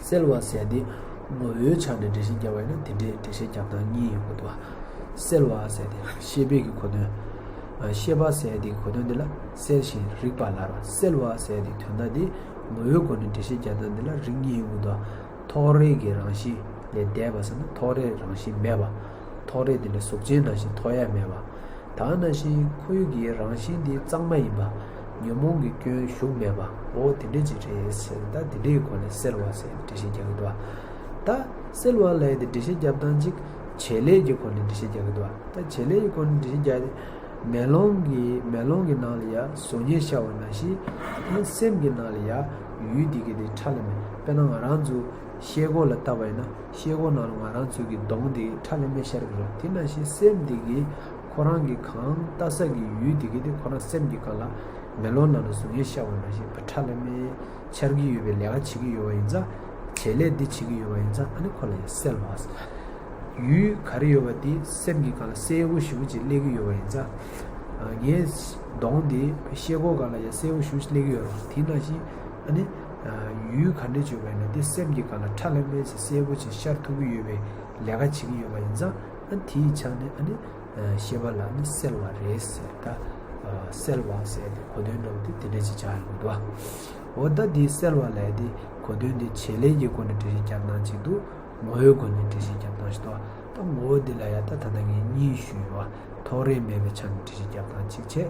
སེལ་བ་ཟེར་ཡ་དེ་ངོ་བོའི་ཆ་ནས་འགྲེལ་བཤད་བརྒྱབ་པ་ཡིན་ན་དེ་འདྲའི་འགྲེལ་བཤད་རྒྱབ་སྟངས་གཉིས་ཡོད་དགོས་འདུག་བ། སེལ་བ་ཟེར་དེ་ཤེས་པའི་གི་གོ་དོན། ཨ། ཤེས་པ་ཟེར་དེ་གི་གོ་དོན་དེ་ལ་སེལ་ཞིང་རིག་པ་ལབ་ར། སེལ་བ་ཟེར་དེ་དོན་དག་དེ་ངོ་བོའི་སྒོ་ནས་འགྲེལ་བཤད་རྒྱག་སྟངས་དེ་ལ་རིགས་གཉིས་ཡོད་དོ། ཐོགས་རེག་གི་རང་བཞིན་ལས་འདས་པ་ཟེར་ན་ཐོགས་རེག་རང་བཞིན་མེད་པ། ཐོགས་རེག་དེ་ལ་གཟུགས་ཅན་ནང་བཞིན་ཐོགས་ཡ་མེད་པ། ད་ནང་བཞིན་ཁོའི་གི་རང་བཞིན་དེ་གཙང་མ་ཡིན་པ། ཉོན་མོངས་ཀྱི་སྐྱོན་ཞུགས་མེད་པ། འོ་དེ་འདྲ་ཅིག་རེད་ཟེར། ད་དེ་འདྲའི་སྒོ་ནས་སེལ་བ་ཟེར་འགྲེལ་བཤད་རྒྱག་གི་འདུག་ད་སེལ་བ་ལབ་ཡ་དེ་འགྲེལ་བཤད་རྒྱབ་སྟངས་གཅིག་བྱེད་ལས་ཀྱི་སྒོ་ནས་འགྲེལ་བཤད་རྒྱག་གི་འདུག་ད་བྱེད་ལས་ཀྱི་སྒོ་ནས་འགྲེལ་བཤད་རྒྱག་ཡ་དེ། མེ་ལོང་གི་མེ་ལོང་གི་ནང་ལ་ཡ་གཟུགས་བརྙན་ཤར་བ་ནང་བཞིན། ཨ་ནི་སེམས་ཀྱི་ནང་ལ་ཡ་ཡུལ་དེ་གི་དེ་ཁྲ་ལམ་མེ། དཔེར་ན་ང་རང་ཚོ་ཤེལ་སྒོ་ལ་བལྟས་པ་ཡིན་ན་ཤེལ་སྒོ་ནང་ལ་ང་རང་ཚོ་གི་གདོང་དེ་ཁྲ་ལམ་མེ་ཤར་གི་རེད། དེ་ནང་བཞིན་སེམས་དེ་གི་ཁོ་རང་གི་གང་ལྟ་ས་གི་ཡུལ་དེ་གི་དེ་ཁོ་རང་སེམས་ཀྱི་སྒང་ལ་མེ་ལོང་ནང་ལ་གཟུགས་བརྙན་ཤར་བ་ནང་བཞིན་ཕར་ཁྲ་ལམ་མེ་འཆར་གྱི་ཡོད་པའི་ལས་ཀ་བྱེད་ཀྱི་ཡོད་པ་ཡིན་ཙང་། བྱེད་ལས་འདི་བྱེད་ཀྱི་ཡོད་པ་ཡིན་ཙང་། ཨ་ནི་ཁོ་ལ་ཡང་སེལ་བ། ཡུལ་ག་རེ་ཡོད་པ་དེ་སེམས་ཀྱི་སྒང་ལ་གསལ་པོ་ཞེ་པོ་ཅིག་སླེབས་ཀྱི་ཡོད་པ་ཡིན་ཙང་། ཨ། ངའི་གདོང་དེ་ཤེལ་སྒོ་སྒང་ལ་ཡང་གསལ་པོ་ཞེ་པོ་ཅིག་སླེབས་ཀྱི་ཡོད་རེད། དེ་ནང་བཞིན་ཨ་ནི། ཨ། ཡུལ་ག་འདྲ་ཅིག་ཡོད་པ་ཡིན་ན་དེ་སེམས་ཀྱི་སྒང་ལ་ཁྲ་ལམ་མེ་ཅིག་གསལ་པོ་ཅིག་ཤར་ཐུབ་ཀྱི་ཡོད་པའི་ལས་ཀ་བྱེད་ཀྱི་ཡོད་པ་ཡིན་ཙང་། ཨ། དེའི་ཆ་ནས་ཨ་ནི། ཨ། ཤེས་པ་ལ་ནི་སེལ་བ་རེད་ཟེར། ད། ཨ། སེལ་བ་ཟེར་དེ་གོ་དོན་འདྲ་བོ་དེ་དེ་འདྲ་ཅིག་ཆགས་ཡོང་གི་འདུག་འོ་ད་དེ་སེལ་བ་ལབ་ཡ་དེ་གོ་དོན་དེ་བྱེད་ལས་ཀྱི་སྒོ་ནས་འགྲེལ་བཤད་རྒྱབ་སྟངས་གཅིག་འདུག་ངོ་བོའི་སྒོ་ནས་འགྲེལ་བཤད་རྒྱབ་སྟངས་ཤིག་འདུག་ད་ངོ་བོ་འདི་ལ་ཡ་ད་ད་ལྟ་ངས་གཉིས་ཞུས་ཡོད་བ། ཐོགས་རེག་མེད་པའི་ཆ་ནས་འགྲེལ་བཤད་རྒྱབ་སྟངས་གཅིག་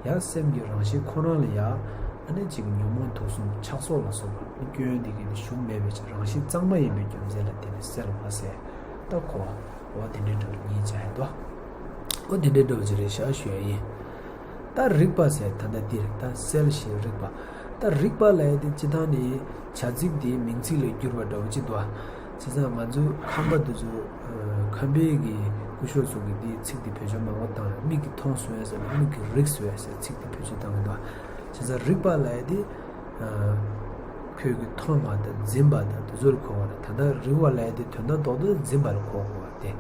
བྱས། ཡང་སེམས་ཀྱི་རང་བཞིན་ཁོ་རང་ལ་ཡ། ཨ་ནི་གཅིག་ཉོན་མོངས་དུག་གསུམ་ཆགས་སོགས་ལ་སོགས་པ་སྐྱོན་འདི་གི་ནི་ཞུགས་མེད་པའི་ཕྱིར་རང་བཞིན་གཙང་མ་ཡིན་པའི་རྒྱུ་མཚན་ལ་བརྟེན་ནས་སེལ་བ་ཟེར། ད་གོ་བ། འོ་དེ་འདྲའི་འདྲ་བོ་གཉིས་བྱ་ཡ་དོ། འོ་དེ་འདྲའི་འདྲ་བོ་ཅིག་རེད་ཤག་ཞུ་ཡ་ཡིན། ད་རིག་པ་ཟེར་ད་ལྟ་འདིར་ད་སེལ་ཞིང་རིག་པ། ད་རིག་པ་ལབ་ཡ་དེ་སྤྱིར་བཏང་ནི་བྱ་ཚིག་དེ་མིང་ཚིག་ལ་བསྒྱུར་བ་འདྲ་བོ་ཅིག་འདུག་ཨ། བྱས་ཙང་ང་ཚོ་ཁམས་པ་དེ་ཚོ། ཨ། ཁམས་པའི་གི་སྐུ་ཞབས་ཚོ་གིས་འདིའི་ཚིག་དེ་བེད་སྤྱོད་མང་པོ་བཏང་རེད། མིག་གིས་མཐོང་སོང་ཡ་ཟེར་ན་མིག་གིས་རིག་སོང་ཡ་ཟེར་ཚིག་དེ་བེད་སྤྱོད་བཏང་གི་འདུག་ཨ། བྱས་ཙང་རིག་པ་ལབ་ཡ་དེ། ཨ། ཁོས་གི་མཐོང་བ་དང་འཛིན་པ་དང་དེ་ཚོ་ལ་གོ་བ་རེད། ད་ལྟ་རིག་པ་ལབ་ཡ་དེ་དོན་དག་རྡོག་རྡོག་འཛིན་པ་ལ་གོ་དགོས་པ་སྟེ།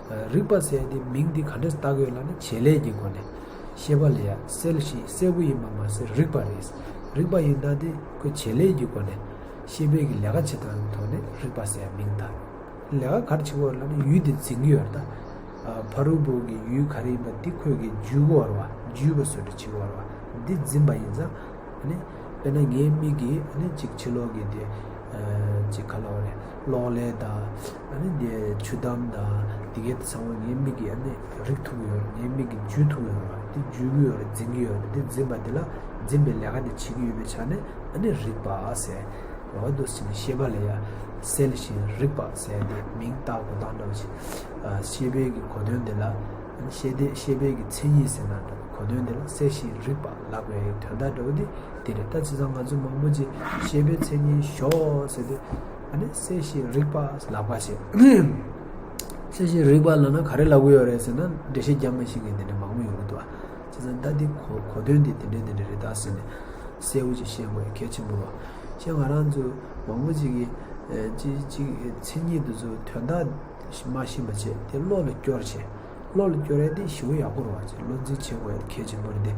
ཨ། རིག་པ་ཟེར་ཡ་དེ་མིང་འདི་ག་འདྲས་བཏགས་ཀྱི་ཡོད་ལབ་ན་བྱེད་ལས་ཀྱི་སྒོ་ནས་ཤེས་པ་ལ་ཡ་གསལ་ཞིང་གསལ་པོ་ཡིན་པ་མ་ཟད་རིག་པ་རེད། རིག་པ་ཡིན་སྟངས་དེ་ཁོས་བྱེད་ལས་ཀྱི་སྒོ་ནས་ཤེས་པའི་གི་ལས་ཀ་བྱེད་སྟངས་ཀྱི་ཐོག་ནས་རིག་པ་ཟེར་ཡ་མིང་བཏགས། ལས་ཀ་ག་རེ་བྱེད་ཀྱི་ཡོད་ལབ་ན་ཡུལ་དེ་འཛིན་གྱི་ཡོད་རེད་ད། ཨ། ཕ་རོལ་པོ་གི་ཡུལ་ག་རེ་ཡིན་པ་འདི་ཁོས་གི་འཇུས་ཀྱི་ཡོད་རེད་བ། འཇུས་པ་བཟོ་འདྲ་བྱེད་ཀྱི་ཡོད་རེད་བ། འདི་འཛིན་པ་ཡིན་ཙང་། ཨ་ནི། དཔེར་ན་ངའི་མིག་གིས་ཨ་ནི་གཅིག་ཕྱི་ལོགས་ཀྱི་དེ། ཨ། གཅིག་ག་ལབ་དགོས་རེད། གློག་ཀླད་དང་། ཨ་ནི་དེ་ཆུ་དམ་དང་དེ་གའི་ཚང་མ་ངའི་མིག་གིས་ཨ་ནི་རིག་ཐུབ་ཀྱི་ཡོད་རེད། ངའི་མིག་གིས་འཇུས་ཐུབ་ཀྱི་ཡོད་རེད། དེ་འཇུས་ཀྱི་ཡོད་རེད། འཛིན་གྱི་ཡོད་རེད། དེ་འཛིན་པ་དེ་ལ་འཛིན་པའི་ལས་ཀ་དེ་བྱེད་ཀྱི་ཡོད་པའི་ཆ་ནས་ཨ་ནི་རིག་པ་ཟེར། འོ་འདུག་སེ་བྱས་ནས་ཤེས་པ་ལ་ཡ་སེལ་ཞིང་རིག་པ་ཟེར་ཏེ་མིང་བཏགས་དགོས་སྟངས་འདྲ་བོ་ཞིག་ཨ། ཤེས་པའི་གི་གོ་དོན་དེ་ལ། ཨ། ཤེས་ལྡན་ཤེས་པའི་གི་མཚན་ཉིད་ཟེར་ན་འདྲ། གོ་དོན་དེ་ལ་གསལ་ཞིང་རིག་པ་ལབ་པའི་དོན་དག་འདྲ་བོ་དེ་དེ་རེད། ད་བྱས་ཙང་ང་ཚོ་མང་པོ་ཅིག་ཤེས་པའི་མཚན་ཉིད་ཞོག་ཟེར་དུས། ཨ་ནི་གསལ་ཞིང་རིག་པ་ལབ་པ་བྱས། གསལ་ཞིང་རིག་པ་ལབ་ན་ག་རེ་ལབ་ཀྱི་ཡོད་རེད་ཟེར་ན། འགྲེལ་བཤད་རྒྱབ་མ་ཤེས་མཁན་དེ་འདྲ་མང་པོ་ཡོང་གི་འདུག་ཨ། བྱས་ཙང་ད་འདི་གོ་གོ་དོན་འདི་དེ་འདྲ་དེ་འདྲ་རེད་ད་ཟེར་ནས་གསལ་པོ་ཅིག་ཤེས་དགོས་གལ་ཆེན་པོ་རེད། ཤེས། ང་རང་ཚོ་མང་པོ་ཅིག་གིས་ཨེ་ཅི་ཅིག་མཚན་ཉིད་དེ་ཚོ་དོན་དག་མ་ཤེས་པ་བྱས་དེ་བློ་ལ་སྐྱོར་བྱས། བློ་ལ་སྐྱོར་ཡ་དེ་ཞེ་པོ་ཡག་པོ་རེད་བ། ཅིག་བློ་འཛིན་བྱེད་དགོས་ཡ་དེ་གལ་ཆེན་པོ་རེད་དེ།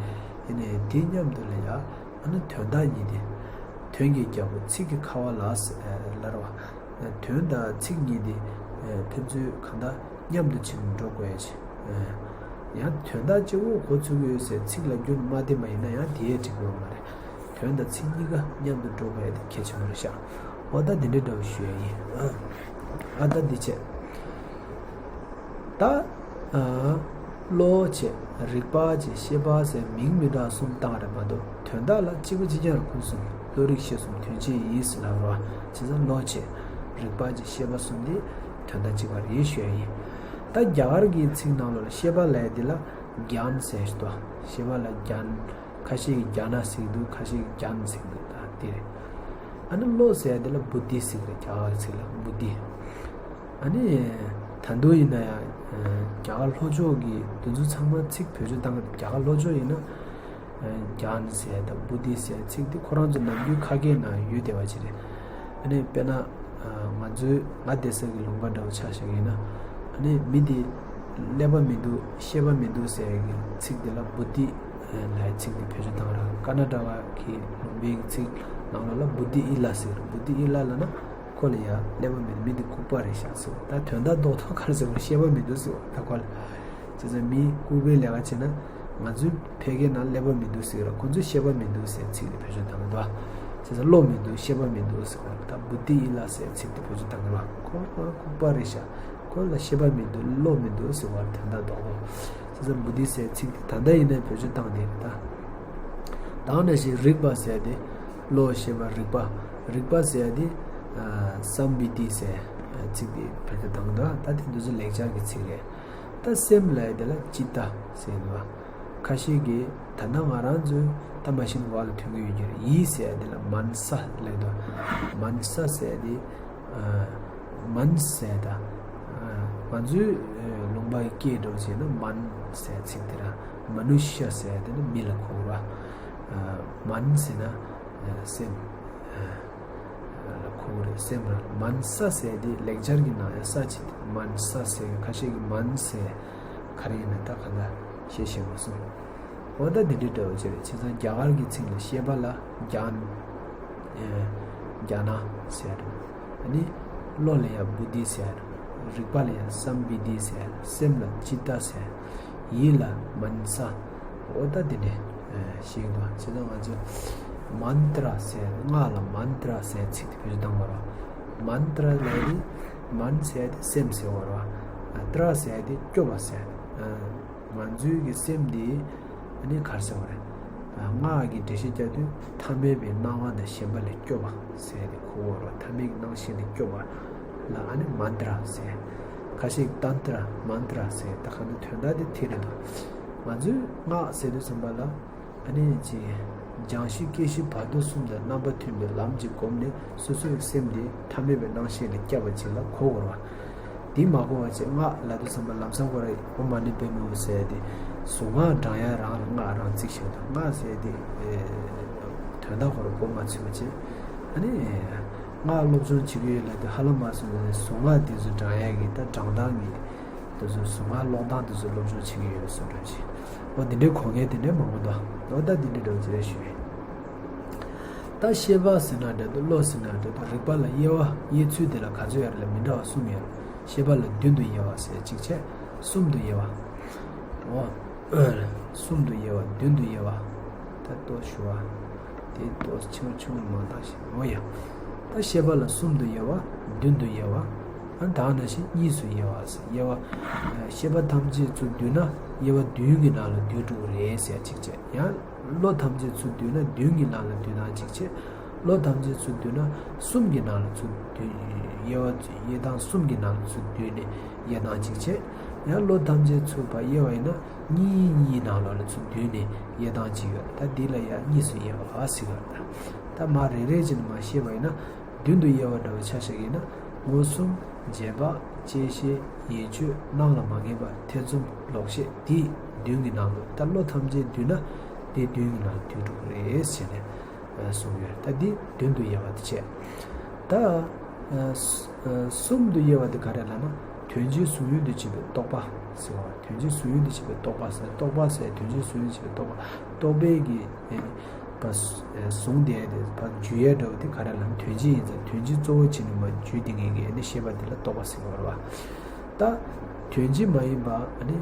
ཡིན་ནའི་དེ་མཉམ་དུ་ལ་ཡ་ཨ་ནི་དོན་དག་གཉིས་དེ། དོན་གྱི་རྒྱལ་པོ་ཚིག་གི་ཁ་བ་ལ་ཟེར་ལབ་རེད་བ། དོན་དང་ཚིག་གཉིས་དེ་ཕན་ཚུན་གང་ལྟར་མཉམ་དུ་ཕྱིན་འགྲོ་དགོས་ཡ་ཅིག་ཡང་དོན་དག་གཅིག་པོ་གོ་ཚུགས་ཀྱི་ཡོད་ཟེར་ཚིག་ལ་རྒྱུན་མ་བསྟན་པ་ཡིན་ན་ཡང་དེའི་འགྲིག་ཡོད་མ་རེད། དོན་དང་ཚིག་གཉིས་ཀ་མཉམ་དུ་འགྲོ་དགོས་ཡ་དེ་གལ་ཆེན་པོ་རེད་ཤག་འོ་ད་འདི་འདྲའི་འདྲ་བོ་ཞུ་ཡ་ཡིན། ཨ་ད་འདི་བྱས། ད་ཨ་བློ་བྱས། རིག་པ་བྱས། ཤེས་པ་ཟེར་མིང་མི་འདྲ་གསུམ་བཏགས་རེད་མ་གཏོགས་དོན་དག་ལ་གཅིག་པ་གཅིག་རྐྱང་རེད། ཁོང་གསུམ་བློ་རིག་ཤེས་གསུམ་དོན་གཅིག་ཡིན་ཟེར་ལབ་རེད་བ། བྱས་ཙང་བློ་བྱས། རིག་པ་བྱས། ཤེས་པ་གསུམ་དེ་དོན་དག་གཅིག་པ་རེད་ཞུ་ཡ་ཡིན། ད་རྒྱ་གར་གྱི་ཚིག་ནང་ལོགས་ལ་ཤེས་པ་ལབ་ཡ་དེ་ལ་གྱཱན་ཟེར་ཞིག་འདུག་ཤེས་པ་ལ་གྱཱན། ཁ་ཤས་ཀྱིས་གྱཱ་ན་ཟེར་གྱི་འདུག་ཁ་ཤས་ཀྱིས་གྱཱན་ཟེར་གྱི་འདུག་ད་དེ་རེད། ཨ་ནི་བློ་ཟེར་ཡ་དེ་ལ་བུ་དྷི་ཟེར་གྱི་རེད། རྒྱ་གར་ཚིག་ལ་བུ་དྷི། ཨ་ནི་ད་དུང་ཡིན་ན་ཡང་རྒྱ་གར་ལྷོ་ཕྱོགས་ཀྱི་དེ་ཚོ་ཚང་མ་ཚིག་བེད་སྤྱོད་བཏང་གི་རེད། རྒྱ་གར་ལྷོ་ཕྱོགས་ཡིན་ན། གྱཱན་ཟེར་དང་བུ་དྷི་ཟེར་ཚིག་དེ་ཁོ་རང་ཚོ་ནམ་རྒྱུན་ཁ་སྐད་ནང་ཡོད་བསྡད་པ་ཅིག་རེད། ཨ་ནི་དཔེར་ན། ང་ཚོའི་ང་བསྡད་ས་གི་ལུང་པ་འདྲ་བོ་ཆ་བཞག་ཡིན་ན། ཨ་ནི་མི་དེ་ཀླད་པ་མི་འདུག་ཤེས་པ་མི་འདུག་ཟེར་གི་ཚིག་དེ་ལ་བུ་དྷི་ལབ་ཡའི་ཚིག་དེ་བེད་སྤྱོད་བཏང་ར། ཀར་ན་ཊ་ཀ་གི་ལུང་པའི་ཚིག་ནང་ལོགས་ལ་བུ་དྷི་ཨི་ལ་ཟེར། བུ་དྷི་ཨི་ལ་ལབ་ན། ཁོ་ལ་ཡ་ཀླད་པ་མེད། མི་འདི་ལྐུགས་པ་རེད་ཤག་ཟེར་བ། ད་དོན་དག་རྡོག་རྡོག་ག་རེ་ཟེར་བ། ཤེས་པ་མི་འདུག་ཟེར་བ། ད་ཁོ་ལ། བྱས་ཙང་མི་ལྐུགས་པའི་ལས་ཀ་བྱས་ན། ང་ཚོའི་ཕལ་སྐད་ནང་ཀླད་པ་མི་འདུག་ཟེར་ར། ཁོ་ཚོས་ཤེས་པ་མི་འདུག་ཟེར་ཚིག་དེ་བེད་སྤྱོད་བཏང་གི་འདུག་བ། བྱས་ཙང་བློ་མི་འདུག་ཤེས་པ་མི་འདུག་ཟེར་བ། ད་བུ་དྷི་ཨི་ལ་ཟེར་ཚིག་དེ་བེད་སྤྱོད་བཏང་གི་ར། ཁོ་ཁོ་ལྐུགས་པ་རེད་ཤག་ཁོ་ལ་ཤེས་པ་མི་འདུག་བློ་མི་འདུག་ཟེར་བ། དོན་དག་རྡོག་རྡོག་བྱས་ཙང་བུ་དྷི་ཟེར་ཚིག་དེ་ད་ལྟ་ཡིན་ན་བེད་སྤྱོད་བཏང་བསྡད་རེད་ད། ད་ག་ནང་བཞིན་རིག་པ་ཟེར་དེ། བློ་ཤེས་པ་རིག་པ། རིག་པ་ཟེར་དེ། ཨ་སམ་བི་དྷི་ཟེར་ཚིག་དེ་བེད་སྤྱོད་བཏང་གི་འདུག་ད་དེ་འདི་ཚོ་ལེགས་སྦྱར་གྱི་ཚིག་རེད། ད་སེམས་ལབ་ཡ་དེ་ལ་ཅི་ཏ་ཟེར་འདུག་ཁ་ཤས་ཀྱིས་ད་ལྟ་ང་རང་ཚོའི་ད་མ་གཞི་ནས་བར་ལ་ཐོན་གྱི་ཡོད་ཀྱི་རེད། ཡིད་ཟེར་ཡ་དེ་ལ་མན་ས་ལབ་འདུག་མན་ས་ཟེར་ཡ་དེ། ཨ་མན་ཟེར་ད། ཨ་ང་ཚོའི་ཨ་ལུང་པའི་སྐད་འགྲོ་བྱས་ན་མན་ཟེར་ཚིག་དེ་ར། མ་ནུ་ཤ་ཟེར་དེ་ནི་མི་ལ་གོ་ར། ཨ་མན་ཟེར་ན་ཨ་སེམས་ཨ་ལ་གོ་རེད། སེམས་ར། མན་ས་ཟེར་དེ་ལེགས་སྦྱར་གྱི་ནང་ཡང་ས་ཅིག་མན་ས་ཟེར། ཁ་ཤས་ཀྱིས་མན་ཟེར། ག་རེ་ཡིན་ན་ད་ག་ལ་ཤེས་ཤེས་མ་སོང་། འོ་ད་འདི་འདྲའི་འདྲ་བོ་ཅིག་རེད། བྱས་ཙང་རྒྱ་གར་གྱི་ཚིག་ལ་ཤེས་པ་ལ་གྱཱན། ཨེ་གྱཱ་ན་ཟེར། ཨ་ནི་བློ་ལ་ཡང་བུ་དྷི་ཟེར། རིག་པ་ལ་ཡང་སམ་བི་དྷི་ཟེར། སེམས་ལ་ཅི་ཏ་ཟེར། ཡིད་ལ་མན་ས། འོ་ད་འདི་འདྲའི་ཨེ་ཤེས་ཀྱི་འདུག་བྱས་ཙང་ང་ཚོ་མན་ཏྲ་ཟེར། སྔགས་ལ་མན་ཏྲ་ཟེར་ཚིག་དེ་བེད་སྤྱོད་བཏང་བ་རེད། མན་ཏྲ་ལབ་དེ་མན་ཟེར་དེ་སེམས་ཟེར་བ་རེད། ཏྲ་ཟེར་དེ་སྐྱོབ་པ་ཟེར། ཨ་ང་ཚོའི་གི་སེམས་འདི་ཨ་ནི་ག་རེ་ཟེར་བ་རེད། སྔགས་ཀྱི་འགྲེལ་བཤད་རྒྱག་དུས་ཐ་མལ་པའི་སྣང་བ་དང་ཞེན་པ་ལས་སྐྱོབ་པ་ཟེར་ཏེ་གོ་བ་རེད། ཐ་མལ་གྱི་སྣང་ཞེན་ལས་སྐྱོབ་པ་ལ་ཨ་ནི་མན་ཏྲ་ཟེར། ཁ་ཤས་ཏན་ཏྲ་མན་ཏྲ་ཟེར། ད་ག་ནི་དོན་དག་དེ་དེ་རེད་འདུག་ང་ཚོས་སྔགས་ཟེར་དུས་ཙམ་པ་ལ་ཨ་ནི་ཅི་སྦྱང་གཞི་སྐྱེ་གཞི་བར་དོ་གསུམ་དང་རྣམ་པ་མཐུན་པའི་ལམ་གྱིས་བསྒོམས་ནས་སོ་སོའི་སེམས་དེ་ཐ་མལ་པའི་སྣང་ཞེན་ལས་བསྐྱབས་པ་ཅིག་ལ་གོ་དགོས་རེད་བ། དེ་མ་གོ་བ་བྱས་སྔགས་ལབ་དུས་ཙམ་པ་ལམ་སང་ཁོ་ར་ཨོཾ་མ་ཎི་པདྨེ་ཧཱུྃ་ཟེར་ཏེ་གཟུངས་སྔགས་བགྲང་ཡ་རང་ལ་སྔགས་རང་བརྩིས་བཞག་འདུག་སྔགས་ཟེར་ཏེ་དོན་དག་ཁོ་ར་གོ་མ་ཚུད་པ་བྱས། ཨ་ནི་སྔགས་སློབ་སྦྱོང་བྱེད་ཀྱི་ཡོད་ལབ་དུས་ཧ་ལམ་མ་སོང་ནས་གཟུངས་སྔགས་དེ་ཚོ་བགྲང་ཡ་གི་ད་བགྲང་སྟངས་ཀྱི་དེ་ཚོ་གཟུངས་སྔགས་ཀློག་སྟངས་དེ་ཚོ་སློབ་སྦྱོང་བྱེད་ཀྱི་ཡོད་བཟོ་འདྲ་བྱས། འོ་དེ་འདྲའི་གོ་མཁན་དེ་འདྲའི་མང་པོ་འདུག་འོ་ད་དེ་འདྲའི་འདྲ་བོ་ཅིག་རེད་ཞུ་ཡིན། ད་ཤེས་པ་ཟེར་ན་འདྲ་འདུག་བློ་ཟེར་ན་འདྲ་འདུག་རིག་པ་ལ་དབྱེ་བ་དབྱེ་ཚུལ་དེ་ལ་ག་ཚོད་ཡོད་རེད་ལབ་མི་འདྲ་བ་གསུམ་ཡོད་རེད། ཤེས་པ་ལ་བདུན་དུ་དབྱེ་བ་ཟེར་གཅིག་བྱས། གསུམ་དུ་དབྱེ་བ། འོ། གསུམ་དུ་དབྱེ་བ་བདུན་དུ་དབྱེ་བ། ད་ལྟོ་ཞུ་བ། དེ་ལྟོ་ཆུང་ཆུང་མ་བཏང་ཞིག་འོ་ཡ། ད་ཤེས་པ་ལ་གསུམ་དུ་དབྱེ་བ་བདུན་དུ་དབྱེ་བ། ཨ་ད་ནང་བཞིན་གཉིས་སུ་དབྱེ་བ་ཟེར་དབྱེ་བ། ཤེས་པ་ཐམས་ཅད་ཚུར་བསྡུས་ན་དབྱེ་བ་བདུན་གྱི་ནང་ལ་འདུས་འགྲོ་གི་རེད་ཟེར་གཅིག་བྱས། ཡང་བློ་ཐམས་ཅད་ཚུར་བསྡུས་ན་བདུན་གྱི་ནང་ལ་བསྡུས་སྟངས་གཅིག་བྱས། བློ་ཐམས་ཅད་ཚུར་བསྡུས་ན་གསུམ་གྱི་ནང་ལ་ཚུར་བསྡུས། དབྱེ་བ་དབྱེ་སྟངས་གསུམ་གྱི་ནང་ལ་ཚུར་བསྡུས་ནས་དབྱེ་སྟངས་གཅིག་བྱས། ཡང་བློ་ཐམས་ཅད་ཚུར་ཕར་དབྱེ་བ་ཡིན་ན་གཉིས་གཉིས་ནང་ལོགས་ལ་ཚུར་བསྡུས་ནས་དབྱེ་སྟངས་གཅིག་ཡོད། ད་འདི་ལ་ཡང་གཉིས་སུ་དབྱེ་བ་ཟེར་གི་ཡོད། ད་མར་རེ་རེ་བྱས་ནས་མར་བཤད་པ་ཡིན་ན། བདུན་དུ་དབྱེ་བ་འདྲ་བ་ཆ་བཞག་ཡིན་ན། མངོན་སུམ། རྗེས་དཔག། བཅད་ཤེས། ཡིད་དཔྱོད། སྣང་ལ་མ་ངེས་པ། ཐེ་ཚོམ། ལོག་ཤེས། དེ་བདུན་གྱི་ནང་དུ། ད་བློ་ཐམས་ཅད་བསྡུས་ན་དེ་བདུན་གྱི་ནང་དུ་འདུས་འགྲོ་གི་རེད་ཟེར་ནས་གསུངས་ཡོད། ད་འདི་བདུན་དུ་དབྱེ་བ་དེ་བྱས། ད་གསུམ་དུ་དབྱེ་བ་དེ་ག་རེ་ལབ་ན། དོན་སྤྱིའི་གཟུང་ཡུལ་དུ་བྱེད་པའི་རྟོག་པ་ཟེར་བ། དོན་སྤྱིའི་གཟུང་ཡུལ་དུ་བྱེད་པའི་རྟོག་པ་ཟེར། རྟོག་པ་ཟེར་དོན་སྤྱིའི་གཟུང་ཡུལ་དུ་བྱེད་པའི་རྟོག་པ། རྟོག་པའི་གི་ཨེ་ནི་བ་ཟུང་དེ་དེ་བ་འཇུ་ཡས་འདྲ་བོ་དེ་ག་རེ་ལབ་ན། དོན་སྤྱི་ཡིན་ཙང་དོན་སྤྱི་གཙོ་བོ་བྱས་ནས་མར་འཇུས་དེ་ངེས་ཀྱི་ཨ་ནི་ཤེས་པ་དེ་ལ་རྟོག་པ་ཟེར་གྱི་ཡོད་རེད་བ། ད་དོན་སྤྱི་མ་ཡིན་པ་ཨ་ནི་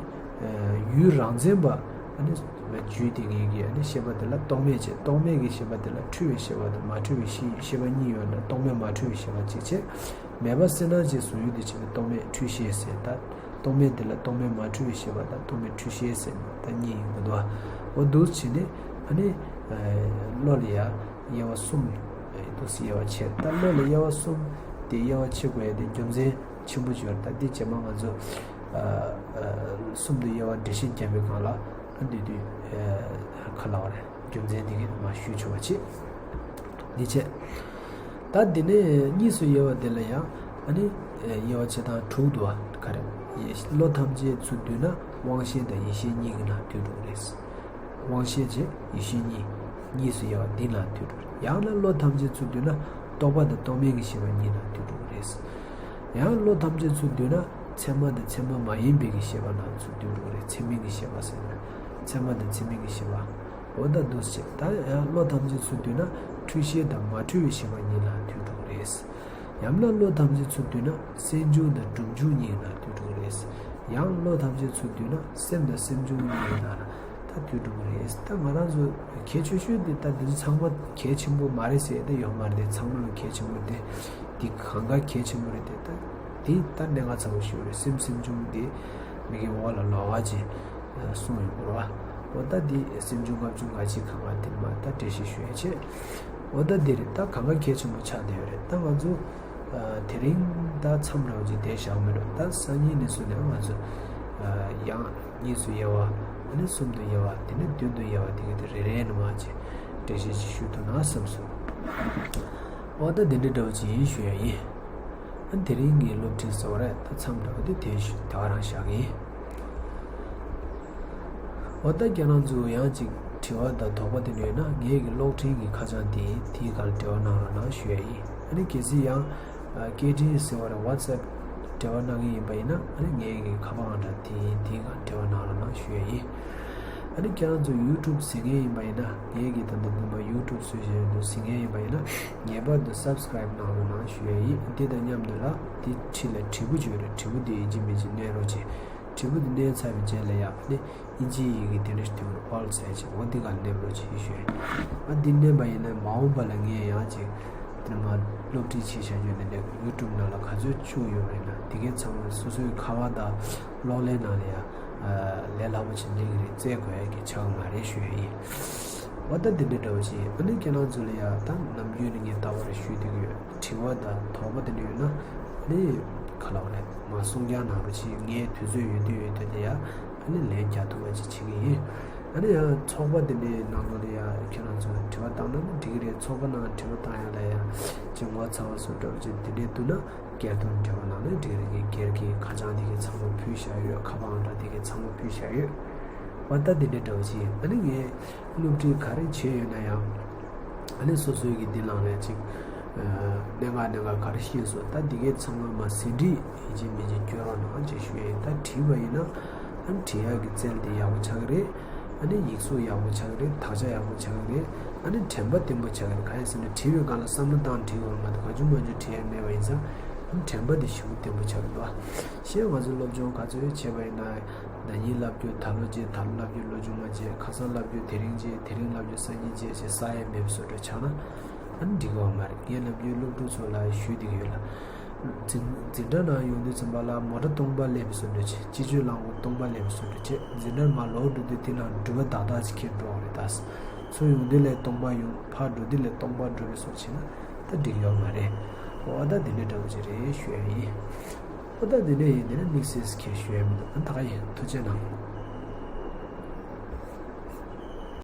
ཡུལ་རང་མཚན་པ་ཨ་ནི་འཇུས་དེ་ངེས་ཀྱི་ཨ་ནི་ཤེས་པ་དེ་ལ་རྟོག་མེད་བྱས། རྟོག་མེད་ཀྱི་ཤེས་པ་དེ་ལ་འཁྲུལ་བའི་ཤེས་པ་དང་མ་འཁྲུལ་བའི་ཤེས་ཤེས་པ་གཉིས་ཡོད་ན་རྟོག་མེད་མ་འཁྲུལ་བའི་ཤེས་པ་གཅིག་བྱས། མེད་པ་སེར་སྣ་ཅན་གཟུང་ཡུལ་དུ་བྱེད་པའི་རྟོག་མེད་འཁྲུལ་ཤེས་ཟེར། ད་རྟོག་མེད་དེ་ལ་རྟོག་མེད་མ་འཁྲུལ་བའི་ཤེས་པ་དང་རྟོག་མེད་འཁྲུལ་ཤེས་ཟེར་ནས་ད་གཉིས་ཡོང་གི་འདུག་བ། འོ་འདུག་བྱས་ནས་ཨ་ནི་བློ་ལ་ཡ་དབྱེ་བ་གསུམ་འདུག་སེ་དབྱེ་བ་ཕྱེ། ད་བློ་ལ་དབྱེ་བ་གསུམ་དེ་དབྱེ་བ་ཕྱེ་དགོས་ཡ་དེ་རྒྱུ་མཚན་ཆེན་པོ་ཅིག་ཡོད་རེད། ད་འདི་རྗེས་མ་ང་ཚོ་གསུམ་དུ་དབྱེ་བ་འགྲེལ་བཤད་རྒྱབ་པའི་སྒང་ལ་ཨ་འདི་དུས་ཁ་ལ་བ་རེད། རྒྱུ་མཚན་འདི་གི་མར་ཞུས་ཆོག་པ་བྱེད། འདི་བྱས། ད་འདི་ནས་གཉིས་སུ་དབྱེ་བ་འདི་ལ་ཡང་ཨ་ནི་དབྱེ་བ་ཕྱེ་སྟངས་དྲུག་འདུག་བ། ག་རེ། བློ་ཐམས་ཅད་ཚུར་བསྡུས་ན་དབང་ཤེས་དང་ཡིད་ཤེས་གཉིས་ཀྱི་ནང་འདུས་འགྲོ་གི་རེད། དབང་ཤེས་བྱས་ཡིད་ཤེས་གཉིས། གཉིས་སུ་དབྱེ་བ་འདི་ནང་འདུས་འགྲོ་གི་རེད། ཡང་ན་བློ་ཐམས་ཅད་ཚུར་བསྡུས་ན་རྟོག་པ་དང་རྟོག་མེད་ཀྱི་ཤེས་པ་གཉིས་ནང་འདུས་འགྲོ་གི་རེད། ཡང་བློ་ཐམས་ཅད་ཚུར་བསྡུས་ན་ཚད་མ་དང་ཚད་མ་མ་ཡིན་པའི་གི་ཤེས་པ་ནང་ཚུར་འདུས་འགྲོ་གི་རེད། ཚད་མིན་གྱི་ཤེས་པ་ཟེར་ན། ཚད་མ་དང་ཚད་མིན་གྱི་ཤེས་པ། འོ་ད་འདུག་སེ་བྱས། ད་ཡང་བློ་ཐམས་ཅད་ཚུར་བསྡུས་ན་འཁྲུལ་ཤེས་དང་མ་འཁྲུལ་བའི་ཤེས་པ་གཉིས་ལ་འདུས་འགྲོ་གི་རེད། ཡང་ན་བློ་ཐམས་ཅད་ཚུར་བསྡུས་ན་སེམས་བྱུང་དང་སྒྲིབ་བྱུང་གཉིས་ལ་འདུས་འགྲོ་གི་རེད། ཡང་བློ་ཐམས་ཅད་ཚུར་བསྡུས་ན་སེམས་དང་སེམས་བྱུང་གཉིས་ལ་ད་འདུས་འགྲོ་གི་རེད། ད་ང་རང་ཚོ་གལ་ཆེ་ཤོས་དེ་ད་འདི་ཚང་མ་གལ་ཆེན་པོ་མ་རེད་ཟེར་ཡ་དེ་ཡོད་མ་རེད། དེ་ཚང་མ་ལ་གལ་ཆེན་པོ་དེ་དེ་གང་ག་གལ་ཆེན་པོ་རེད། དེ་ད་དེ་ད་གནད་འགག་ཚ་པོ་ཞིག་རེད། སེམས་སེམས་བྱུང་དེ་མི་གི་འོག་ལ་ལོགས་ཀ་ཅིག་གསུངས་ཡོད་རེད་བ། འོ་ད་འདི་སེམས་བྱུང་ལྔ་བྱུང་ང་བཅས་གང་ག་དེ་མ་ད་འགྲེལ་བཤད་ཞུ་ཡ་བྱས། འོ་ད་འདི་རེད། ད་གང་ག་གལ་ཆེན་པོ་ཆགས་བསྡད་ཡོད་རེད། ད་ང་ཚོ་དེ་རིང་ད་མཚམས་འདྲ་བོ་ཅིག་བསྡད་བཞག་མི་འགྲོ། ད་སང་ཉིན་ནས་བཟུང་ནས་ང་ཚོ་ཡང་གཉིས་སུ་དབྱེ་བ། ཨ་ནི་གསུམ་དུ་དབྱེ་བ། དེ་ནས་བདུན་དུ་དབྱེ་བ། དེ་གི་དེ་རེ་རེ་ནས་མར་ཅིག་འགྲེལ་བཤད་ཅིག་ཞུ་ཐུབ་ན་བསམ་སོང་། འོ་ད་འདི་འདྲ་འདྲ་བོ་ཅིག་ཡིན་ཞུ་ཡ་ཡིན། ཨ་དེ་རིང་གི་སློབ་ཁྲིད་ཟེར་བ་རེད། ད་མཚམས་འདྲ་བོ་དེ་དེ་ཞུ་དེ་ག་རང་བཞག་གི་ཡིན། འོ་ད་ཁྱེད་རང་ཚོ་ཡང་ཅིག་དྲི་བ་དང་དོགས་པ་དེ་འདྲ་ཡོད་ན་ངེད་ཀྱི་གློག་འཕྲིན་གྱི་ཁ་བྱང་དེ་དེའི་སྒང་ལ་འབྲེལ་བ་གནང་རོགས་གནང་ཞུ་ཡ་ཡིན། ཨ་ནི་གལ་སྲིད་ཡང་སྐད་འཕྲིན་ཟེར་བ་རེད། WhatsApp་འབྲེལ་བ་གནང་གི་ཡིན་པ་ཡིན་ན་ཨ་ནི་ངེད་ཀྱི་ཁ་པར་ཨང་གྲངས་དེ་ཡིན། དེའི་སྒང་འབྲེལ་བ་གནང་རོགས་གནང་ཞུ་ཡ་ཡིན། ཨ་ནི་ཁྱེད་རང་ཚོ་YouTube་གཟིགས་མཁན་ཡིན་པ་ཡིན་ན། ངེད་ཀྱི་ད་ལྟ་འདི་མ་YouTube་བཟོས་བཞག་ཡོད་འདུག་གཟིགས་མཁན་ཡིན་པ་ཡིན་ན་ངེས་པར་དུ་Subscribe་གནང་རོགས་གནང་ཞུ་ཡ་ཡིན། འདི་དང་མཉམ་དུ་ལ་འདི་འཁྲིས་ལ་དྲིལ་བུ་ཅིག་ཡོད་རེད། དྲིལ་བུ་འདི་ཡིན་གཅིག་མིན་གཅིག་མནན་རོགས་བྱེད། དྲིལ་བུ་འདི་མནན་ཚར་བའི་རྗེས་ལ་ཡ་ཨ་ནི་ཨིན་ཇིའི་ཡི་གེ་དེ་འདྲ་ཞིག་འདུག་གི་རེད། All་ཟེར་ཅིག་འོ་འདི་ག་མནན་རོགས་བྱེད་ཞུ་ཡ་ཡིན། ཨ་འདི་མནན་པ་ཡིན་ན་མ་འོངས་པ་ལ་ངས་ཡང་ཅིག་དེ་མ་སློབ་ཁྲིད་བྱེད་བྱ་རྒྱུ་འདི་འདྲ་YouTube་ནང་ལ་ག་ཚོད་བཅུག་ཡོད་རེད་ན་དེ་གའི་ཚང་མ་སོ་སོའི་ཁ་པར་དང་གློག་ཀླད་ནང་ལ་ཡ་ལས་སླ་པོ་ཅིག་སླེབས་ཀྱི་རེད། བཙལ་དགོས་ཡ་གི་ཆགས་ཀྱི་མ་རེད་ཞུ་ཡ་ཡིན། འོ་ད་འདི་འདྲ་འདྲ་བོ་ཅིག་ཨ་ནི་ཁྱེད་རང་ཚོ་ལ་ཡ་ད་ནམ་རྒྱུན་ནས་ངས་ལྟ་བ་རེ་ཞུས་བསྡད་ཀྱི་ཡོད། དྲི་བ་དང་དོགས་པ་དེ་འདྲ་ཡོད་ན་ཨ་ནི་ག་ལབ་རེད། མ་གསུང་རྐྱང་གནང་རོགས་གྱིས། ངས་དུས་ཚོད་ཡོད་དུས་ཡོད་དུས་དེ་ཡ་ཨ་ནི་ལན་རྒྱག་ཐུབ་པ་ཅིག་བྱེད་ཀྱི་ཡིན། ཨ་ནི་ཡང་ཚོགས་པ་དེ་འདྲའི་ནང་ལོགས་ལ་ཡ་ཁྱེད་རང་ཚོ་དྲི་བ་བཏང་ན་ནི་འགྲིག་གི་རེད། ཚོགས་པ་ནང་དྲི་བ་བཏང་ཡ་ལ་ཡ་ཅིག་ངོ་ཚ་བ་བཟོ་འདྲ་བོ་ཅིག་དེ་འདྲའི་འདུག་ན་སྒེར་དུ་འབྲེལ་བ་གནང་ན་འགྲིག་གི་རེད། ངས་སྒེར་གྱི་ཁ་བྱང་དེ་གའི་ཚང་མ་ཕུལ་བཞག་ཡོད། ཁ་པར་ཨང་གྲངས་དེ་གའི་ཚང་མ་ཕུལ་བཞག་ཡོད། འོ་ད་དེ་འདྲའི་འདྲ་བོ་ཅིག་ཨ་ནི་ངས་སློབ་ཁྲིད་ག་རེ་བྱས་ཡོད་ན་ཡང་། ཨ་ནི་སོ་སོའི་གི་འདི་ནང་ལ་ཅིག་གནད་འགག་གནད་འགག་ག་རེ་ཤེས་སོང་། ད་འདི་གའི་ཚང་མ་མ་ཟིན་བྲིས་ཡིན་གཅིག་མིན་གཅིག་སྐྱོན་རོགས་གནང་ཅེས་ཞུ་ཡ་ཡིན། ད་བྲིས་པ་ཡིན་ན་ཨ་ནི་བྲིས་ཡག་གི་རྩལ་འདི་ཡག་པོ་ཆགས་ཀྱི་རེད། ཨ་ནི་ཡིག་གཟུགས་ཡག་པོ་ཆགས་ཀྱི་རེད། དག་ཆ་ཡག་པོ་ཆགས་ཀྱི་རེད། ཨ་ནི་དྲན་པ་བརྟན་པོ་ཆགས་ཀྱི་རེད། གང་ཡིན་ཟེར་ན་བྲིས་པའི་སྒང་ལ་བསམ་བློ་བཏང་བྲིས་དགོས་མ་གཏོགས་གང་བྱུང་མང་བྱུང་བྲིས་ཡ་མེད་པ་ཡིན་ཙང་ཨ་ནི་དྲན་པ་འདི་ཞེ་པོ་བརྟན་པོ་ཆགས་ཀྱི་འདུག་ཨ། གཞན་ང་ཚོའི་སློབ་སྦྱོང་ག་ཚོད་བྱས་པ་ཡིན་ན། ཟླ་ཉིན་བསླབ་རྒྱུ་ད་ལོ་བྱས། ད་ལོ་བསླབ་རྒྱུ་ལོ་མཇུག་མ་བྱས། ཁ་སང་བསླབ་རྒྱུ་དེ་རིང་བྱས། དེ་རིང་བསླབ་རྒྱུ་སང་ཉིན་བྱས་ཅེས་བསགས་ཡས་མེད་པ་བཟོ་འདྲ་ཆགས་ན་ཨ་ནི་འགྲིག་གི་མ་རེད། ངས་ནམ་རྒྱུན་སློབ་ཕྲུག་ཚོ་ལ་ཞུས་བསྡད་ཀྱི་ཡོད་ལ། འཛིན་འཛིན་གྲྭ་ནང་ཡོང་དུས་ཙམ་པ་ལ་མོ་ཊ་སྟོང་པ་སླེབས་པ་བཟོ་འདྲ་བྱས། སྤྱི་སྤྱོད་རླངས་འཁོར་སྟོང་པ་སླེབས་པ་བཟོ་འདྲ་བྱས། འཛིན་གྲྭར་མར་ལོག་འགྲོ་དུས་དེ་ནང་འགྲུལ་པ་བདག་བདག་ཅིག་འཁྱེར་འགྲོ་བ་རེད། ད་ཚུར་ཡོང་དུས་ལས་སྟོང་པ་ཡོང་། ཕར་འགྲོ་དུས་ལས་སྟོང་པ་འགྲོ་བའི་བཟོ་བྱས་ན་ད་འགྲིག་ཡོད་མ་རེད། འོ་ད་དེ་འདྲའི་འདྲ་བོ་ཅིག་རེད་ཞུ་ཡ་ཡིན། ཨོ་ད་འདི་ནས་ཡིན། འདི་ནས་དམིགས་བསལ་གྱི་ཞུ་ཡ་མི་འདུག་ཨ་ད་ག་ཡིན། ཐུགས་རྗེ་གནང་།